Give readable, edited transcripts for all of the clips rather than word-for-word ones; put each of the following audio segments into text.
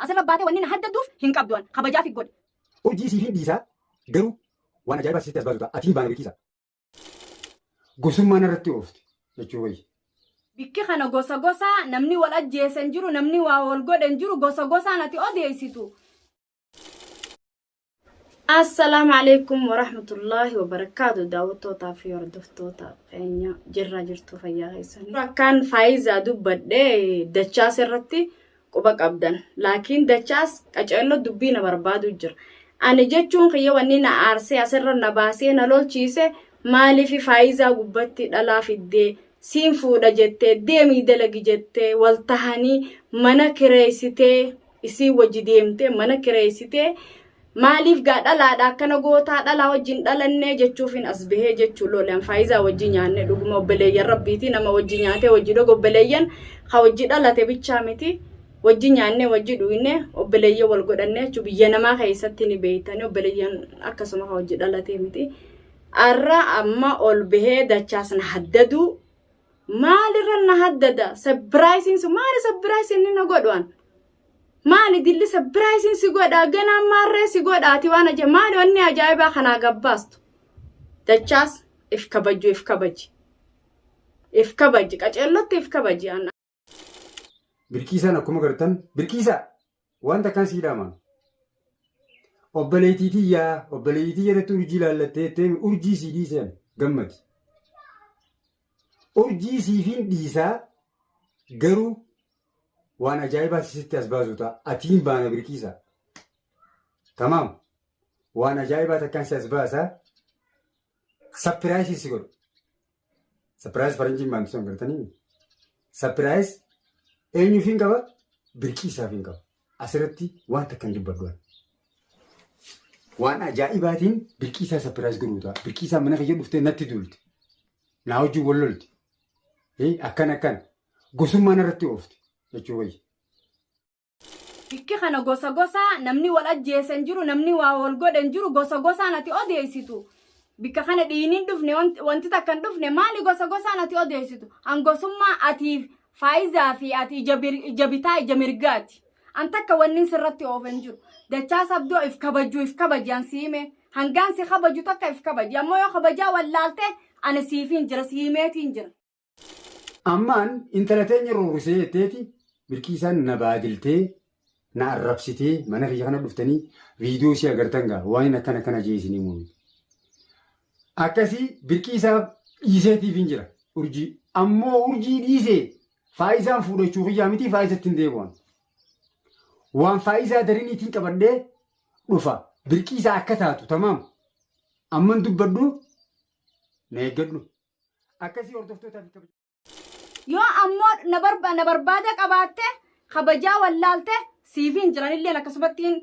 Asirra baatee wanni na haddadduuf hin qabdu an. Kabajaaf godhe. Urjii siifin dhiisaa garuu waan ajaa'ibaa sitti as baasu ta'a. Atiin baana beekiisa. Gosummaan irratti oofti jechuu wayya. Bikki kana gosa gosaa namni wal ajjeese hin jiru namni waa wal godhe hin jiru gosa gosaan ati odeessitu. Assalaamu alaikum warahmatullaahi wabarakaatu daawwattootaa fi hordoftoota keenya jirra jirtu fayyaa keessanii. Akkaan faayizaa dubbadhe dachaas irratti quba qabdan laakiin dachaas qaceelloo dubbii na barbaadu jira. Ani jechuun kiyya wanni na aarsee asirra na baasee na lolchiise maaliif faayizaa gubbatti dhalaa fiddee siin fuudha jettee deemii dalagi jettee wal tahanii mana kireessitee isii wajji deemtee mana kireessitee maaliif gaa dhalaadha akkana gootaa dhalaa wajjin dhalannee jechuufin as bahee jechuu loole an faayizaa wajji nyaanne dhuguma obboleeyyan rabbiiti nama wajji nyaatee wajji dhugu obboleeyyan ka wajji dhalate bichaa miti wajji nyaannee wajji dhuyne obboleeyyan wal godhanne jechuu biyya namaa keessatti ni beeytani obboleeyyan akkasuma ka wajji dhalatee miti arra amma ol bahee dachaas na haddaduu Maalirra na haddada? Sapiraayisiin sun maali sapiraayisiin inni na godhu an? Maali dilli sapiraayisiin si godha ganaan maarree si godha ati waan ajaa'ibaa maali wanni ajaa'ibaa kanaa gabbaastu? Dachaas if kabaju if kabaji. If kabaji qaceellotti if kabaji an. Birqiisaan akkuma gartan birqiisaa waan takkaan sii dhaamaan. Obboleettii tiyyaa obboleettii tiyya irratti urjii laallattee jettee urjii sii dhiiseen gammadi. Urjii siifiin dhiisaa garuu waan ajaa'ibaa sitti as baasu ta'a. Atiin baana birqiisaa. Tamaam. Waan ajaa'ibaa takkaan si as baasaa. Sapiraayisii si godhu. Sapiraayis faranjiin maamti sun gartanii. Sapiraayis eenyuufiin qaba? Birqiisaafiin qaba. Asirratti waan takka hin dubbadhu. Waan ajaa'ibaatiin birqiisaa sapiraayis godhuu ta'a. Birqiisaa mana kiyya dhuftee natti duulte. Naa wajjin wal lolti. Akkan akkan. Gosummaan irratti oofti jechuu wayya. Bikki kana gosa gosaa namni wal ajjeese hin jiru namni waa wal godhe hin jiru gosa gosaan ati odeessitu. Bikka kana dhiini hin dhufne wanti takka hin dhufne maali gosa gosaan ati odeessitu. An gosummaa atiif faayizaa fi ati ija bitaa ija mirgaati. An takka wanni sirratti oofe hin jiru. Dachaa sabdoo if kabaju if kabaji an si hime. Hangaan si kabaju takka if kabaji. Ammoo yoo kabajaa wallaalte ani siifiin jira si himeetiin jira. Ammaan intala teenya roorrisee jetteeti birqiisaan na baadiltee na arrabsitee mana kiyya kana dhuftanii viidiyoo ishee agartan gaa waan inni akkana akkana jee isinii muumite. Akkasii birqiisaa dhiiseetiif hin jira urjii. Ammoo urjii dhiisee faayisaan fuudhachuu kiyyaa miti faayisatti hin deebi'an. Waan faayisaa dariniitiin qabadhee dhufa birqiisaa akka taatu tamaam. Amman dubbadhu na eeggadhu. Akkasii hordoftootaa fi kabajamtoota. Yoo ammoo na barba na barbaada qabaatte kabajaa wallaalte siifiin jira illeen akkasumattiin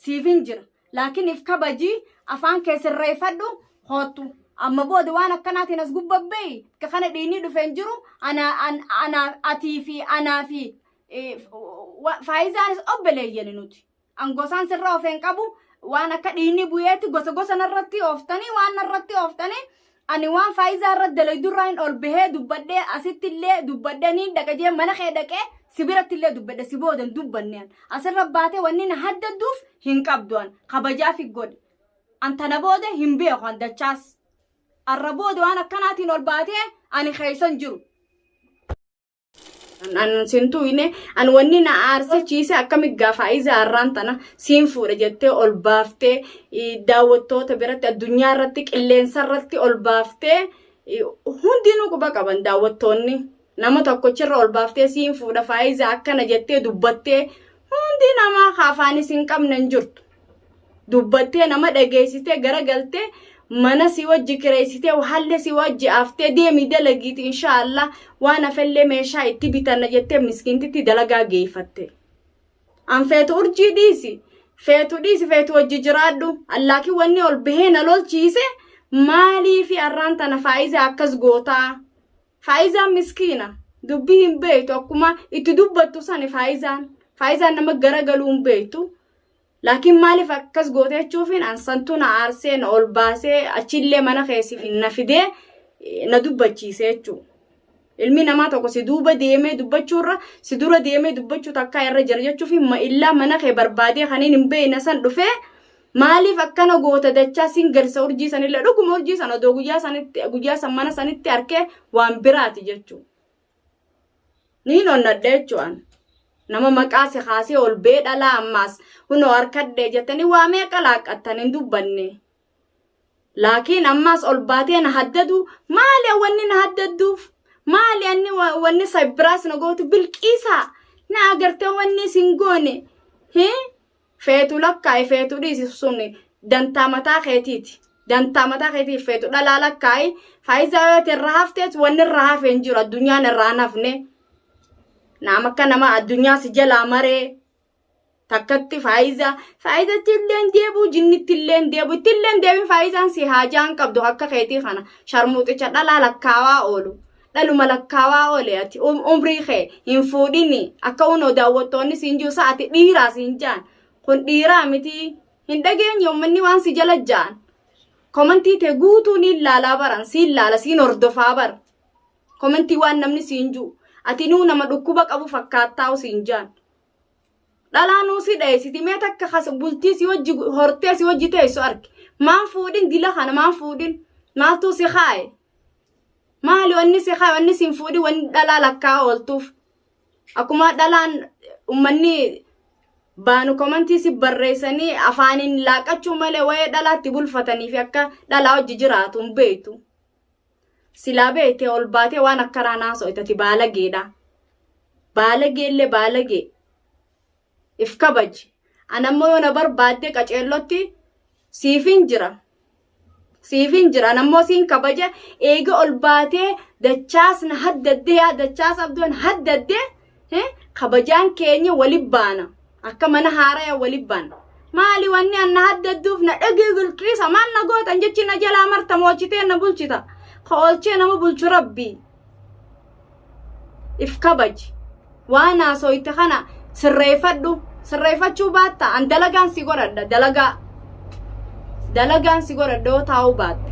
siifiin jira. Laakiin if kabajii afaan kee sirreeffadhu koottu. Amma booda waan akkanaatiin as gubbabbeeyi ka kana dhiinni dhufe hin jiru ana ana atii fi anaa fi faayizaanis obboleeyyani nuti. An gosaan sirra of hin qabu waan akka dhiigni bu'eetti gosa gosa narratti ooftanii waan narratti ooftanii ani waan faayizaa irratti dalaydu irraa hin ol bahee dubbadhee asitti illee dubbadhee niin dhaqa jee mana kee dhaqee si biratti illee dubbadhe si booda hin dubbanne an asirra baatee wanni na haddadduuf hin qabdu an kabajaa fi godhe an tana booda hin beeku an dachaas arra booda waan akkanaatiin ol baatee ani keessa hin jiru. An sin tuyne an wanni na aarse chiise akkami gaafa iza arraan tana siin fuudha jettee ol baaftee daawwattoota biratti addunyaa irratti qilleensa irratti ol baaftee hundinuu quba qaban daawwattoonni nama tokkochirra ol baaftee siin fuudha faayiza akkana jettee dubbattee hundi namaa kaafaanis hin qabne hin jirtu. Dubbattee nama dhageessitee garagaltee mana si wajji kireessitee haalli si wajji aftee deemii dalagiiti inshaallah waan hafellee meeshaa itti bitanna jettee miskiintitti dalagaa geeffatte. An feetu urjii dhiisi feetu dhiisi feetu wajji jiraadhu allaakin wanni ol bahee na lolchiise maaliifi arraan tana faayiza akkas gootaa. Faayizaan miskiina dubbii hin beektu akkuma itti dubbattu sani faayizaan faayizaan nama garagaluu hin beektu. Laakiin maaliif akkas goote jechuufiin an santuu na aarsee na ol baasee achillee mana keessi na fidee na dubbachiise jechuudha. Ilmi namaa tokko si duuba deemee dubbachuurra si dura deemee dubbachuu takkaa irra jira jechuuf illaa mana kee barbaadee kaniin hin beekne san dhufee maaliif akkana goota dachaa siin garsa urjii sanillee dhuguma urjii san odoo guyyaa sanitti guyyaa san mana sanitti arkee waan biraati jechuudha. Niin onnadha jechuudhaan. Nama maqaa si kaasee ol bee dhalaa ammaas kunoo harkadhee jettanii waa meeqa laaqqattan hin dubbanne. Laakiin ammaas ol baatee na haddadu maali wanni na haddadduuf maali anni wanni sabbiraas na gootu bilqiisaa na agartee wanni isin goone feetu lakkaa'i feetu dhiisi sun dantaa mataa keetiiti. Dantaa mataa keetiif feetu dhalaa lakkaa'i faayidaa yoo irra hafteet wanni irra hafe hin jiru addunyaan irraa hin hafne. Naam akka nama addunyaa si jalaa maree takkatti faayidaa faayidatti illee hin deebi'u jinnitti illee hin deebi'u itti illee hin deebiin faayidaan si haajaan qabdu akka keetii kana sharmuuxicha dhalaa lakkaawaa oolu dhaluma lakkaawaa oole ati umrii kee hin fuudhini akka unoo daawwattoonni siin jiru sa'a ati dhiiraa siin jaan kun dhiiraa miti hin dhageenye uummanni waan si jala jaan komantii tee guutuu niin laalaa baran siin laala siin hordofaa bara komantii waan namni siin jiru ati nuu nama dhukkuba qabu fakkaattaa siin jaan. Dhalaanuu si dheessiti mee takka kas bultii si wajji hortee si wajji teessu arge maan fuudhin dila kana maan fuudhin maaltu si kaaye maali wanni si kaaye wanni sin fuudhin wanni dhalaa lakkaa ooltuuf akkuma dhalaan ummanni baanu komantii si barreessanii afaaniin laaqachuu malee wayee dhalaatti bulfatanii fi akka dhalaa wajji jiraatu hin beektu. Silaa beektee ol baatee waan akkanaa naasoo itati baalageedha. Baalageellee baalagee. If kabaji. Anammoo yoo na barbaadde qaceellotti siifin jira. Siifin jira. Anammoo siin kabaja eega ol baatee dachaas na haddaddee yaa dachaas abdoon haddaddee kabajaan keenya wali baana. Akka mana haaraya wali baana. Maali wanni an na haddadduuf na dhagee bilqiisa maal na gootan jechi na jalaa marta moolchitee na bulchita. Ka oolchee nama bulchu rabbii. If kabaji. Waan haasoyte kana sirreeffadhu. Sirreeffachuu baatta an dalagaan si godhadha dalagaa. Dalagaan si godhadha yoo taa'uu baatte.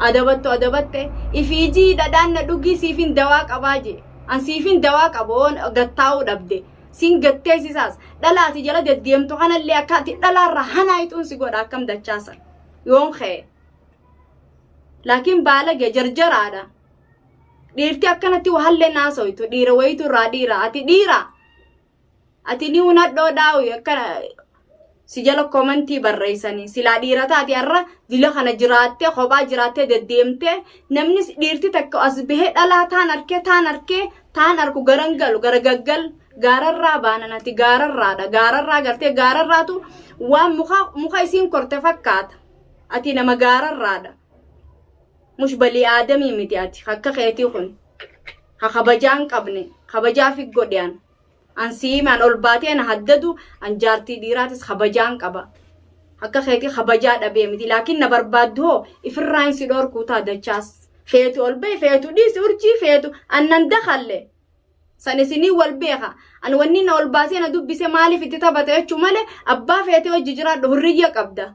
Adabattu adabatte ifiijii dhadhaan na dhugii siifin dawaa qabaa jee. An siifin dawaa qaba oon gattaa'uu dhabde. Siin gatteessisaas dhala ati jala deddeemtu kanallee akka ati dhalaarra hanaayituun si godha akkam dachaasan yoon ka'e. Laakiin baalage jarjaraadha. Dhiirti akkanatti wahallee naasoytu dhiira wayitu irraa dhiira ati dhiira. Ati ni hunadhoo dhaawi akkana si jala komantii barreessanii silaa dhiira taate har'a dila kana jiraattee kophaa jiraattee deddeemtee namni dhiirti takka as bahee dhalaa taan arkee taan arkee taan arku garan galu gara gaggal gaararraa baanan ati gaararraadha gaararraa gartee gaararraatu waan muka muka isiin korte fakkaata ati nama gaararraadha mush balii aadamii miti ati akka keetii kun ha kabajaa hin qabne kabajaa fi godhean an siimaan ol baatee na haddadu an jaartii dhiiraatis kabajaan qaba. Akka keetii kabajaa dhabee miti laakiin na barbaaddu hoo ifirraa hin si dhorkuu taa dachaas. Feetu ol bahi feetu dhiisi urjii feetu annan dakalle. San isinii wal beeka. An wanni na ol baasee na dubbise maaliif itti taphata jechuu malee abbaa feetee hojii jiraadhu hurriyya qabda.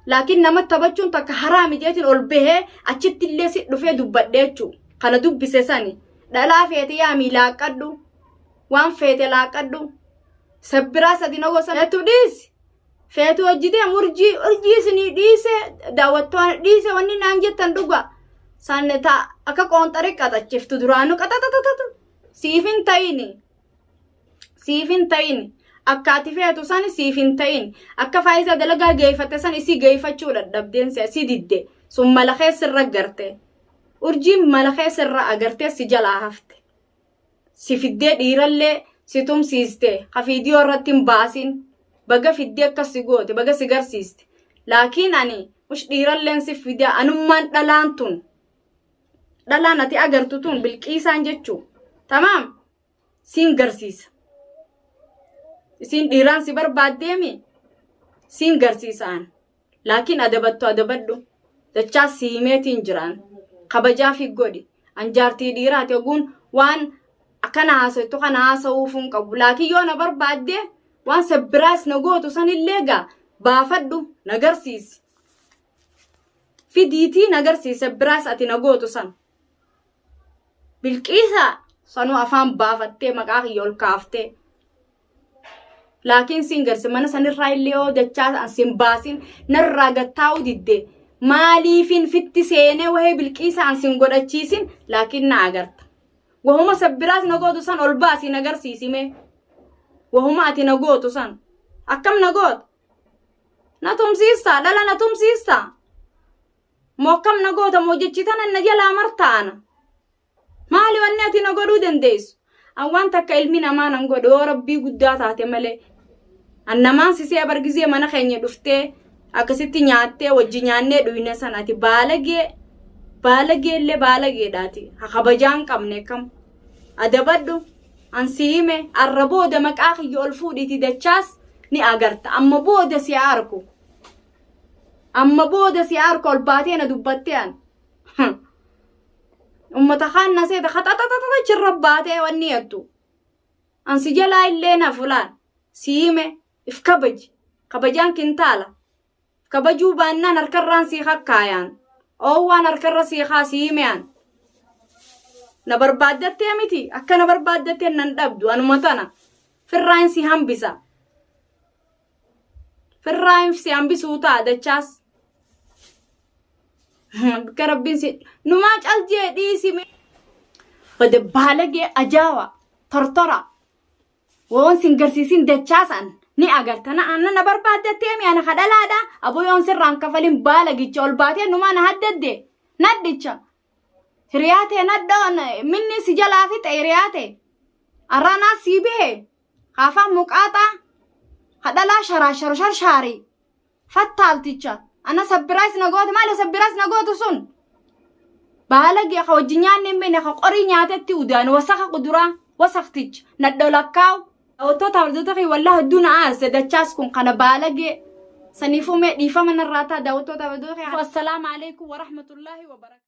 Laakiin nama taphachuun takka haraami jeetiin ol bahee achitti illee si dhufee dubbadhe jechuu. Kana dubbise sani. Dhalaa feete yaamii laaqqadhu. Waan feete laaqqadhu. Sabbiraa sadi na gosa. Feetu dhiisi. Feetu hojii deemu urjii urjii isinii dhiise daawwattoon dhiise wanni naan jettan dhuga. San ta akka qoonxarii qaxachiftu duraanuu qaxaxaxaxu. Siif hin ta'ini. Siif hin ta'ini. Akka ati feetu san siif hin ta'in. Akka faayidaa dalagaa geeffatte san isii geeffachuu dadhabdeen si didde. Sun mala keessirra garte. Urjiin mala keessirra agartee si jalaa hafte. Si fiddee dhiirallee si tumsiiste. Ha viidiyoo irratti hin baasin. Baga fiddee akkas si goote baga si garsiiste. Laakiin ani mush dhiiralleen si fidee anummaan dhalaan tun. Dhalaan ati agartu tun bilqiisaan jechuu. Tamaam. Siin garsiisa. Isiin dhiiraan si barbaaddeemi siin garsiisa an. Laakiin adabattu adabadhu. Dachaa siimeetiin jiraan. Kabajaa fi godhi. An jaartii dhiiraati oguun waan akkana haasa'ettu kana haasa'uuf hin qabu. Laakiin yoo na barbaadde waan sabbiraas na gootu sanillee gaa baafadhu na garsiisi. Fidiitii na garsiisi sabbiraas ati na gootu san. Bilqiisa sanuu afaan baafattee maqaa kiyya ol kaaftee. Laakiin siin garse mana sanirraa illee yoo dachaa an sin baasin narraa gattaa'uu didde maaliifin fitti seenee wahee Bilqiisa an sin godhachiisin laakiin na agarta. Wahuma sabbiraas na gootu san ol baasii na garsiisi mee. Wahuma ati na gootu san. Akkam na goota? Na tumsiistaa? Dhala na tumsiistaa? Moo akkam na goota? Moo jechi tana na jalaa marta ana? Maali wanni ati na godhuu dandeessu? An waan takka ilmi namaa nan godhu yoo rabbii guddaa taate malee. An namaan sisee bargizee mana keenya dhuftee akkasitti nyaattee wajji nyaannee dhuyne san ati baalagee baalagee illee baalageedhaati. Ha kabajaa hin qabne kam. Adabadhu an si hime arra booda maqaa kiyya ol fuudhiiti dachaas ni agarta. Amma booda si arku. Amma booda si arku ol baatee na dubbattee an. Ummata kaan na seeta haxaxaxaxa chirra baatee wanni jettu. An si jalaa illee na fulaan si hime if kabaji. Kabajaan kintaala. Kabajuu baannaan harkarraan sii hakkaayaan. Oowwaan harkarra sii haa si hime an. Na barbaaddattee miti akka na barbaaddattee nan dhabdu anuma tana. Firraan si hambisa. Firraan si hambisuu ta'a dachaas. Bakka rabbiin si numaa cal jee dhiisi mee. Bada baalagee ajaawa tortora waan sin garsiisin dachaasan ni agarta na anna na barbaaddattee mi ana kadhalaadha aboo yoon sirraan kafalin baalagicha ol baatee numaa na haddadde nadhicha hiriyaa tee nadhoo minni si jalaa fixe hiriyaa tee arraanaa sii bihe kaafaa muqaaxaa kadhalaa sharaasharu sharshaarii Fattaalticha. Ana sabbiraas na goote maali sabbiraas na gootu sun? Baalagee ka wajji nyaanni hin beekne ka qorii nyaatetti udaan wasaka kuduraa wasakticha nadho lakkaawu. Daawwattoota hordoftoota kiyya wallahi hedduu na aarse dachaas kun kana baalagee saniifuu mee dhiifama narraa ta'a daawwattoota hordoftoota kiyya. Assalaamu alaikum warahmatullaahi wabarakatuh.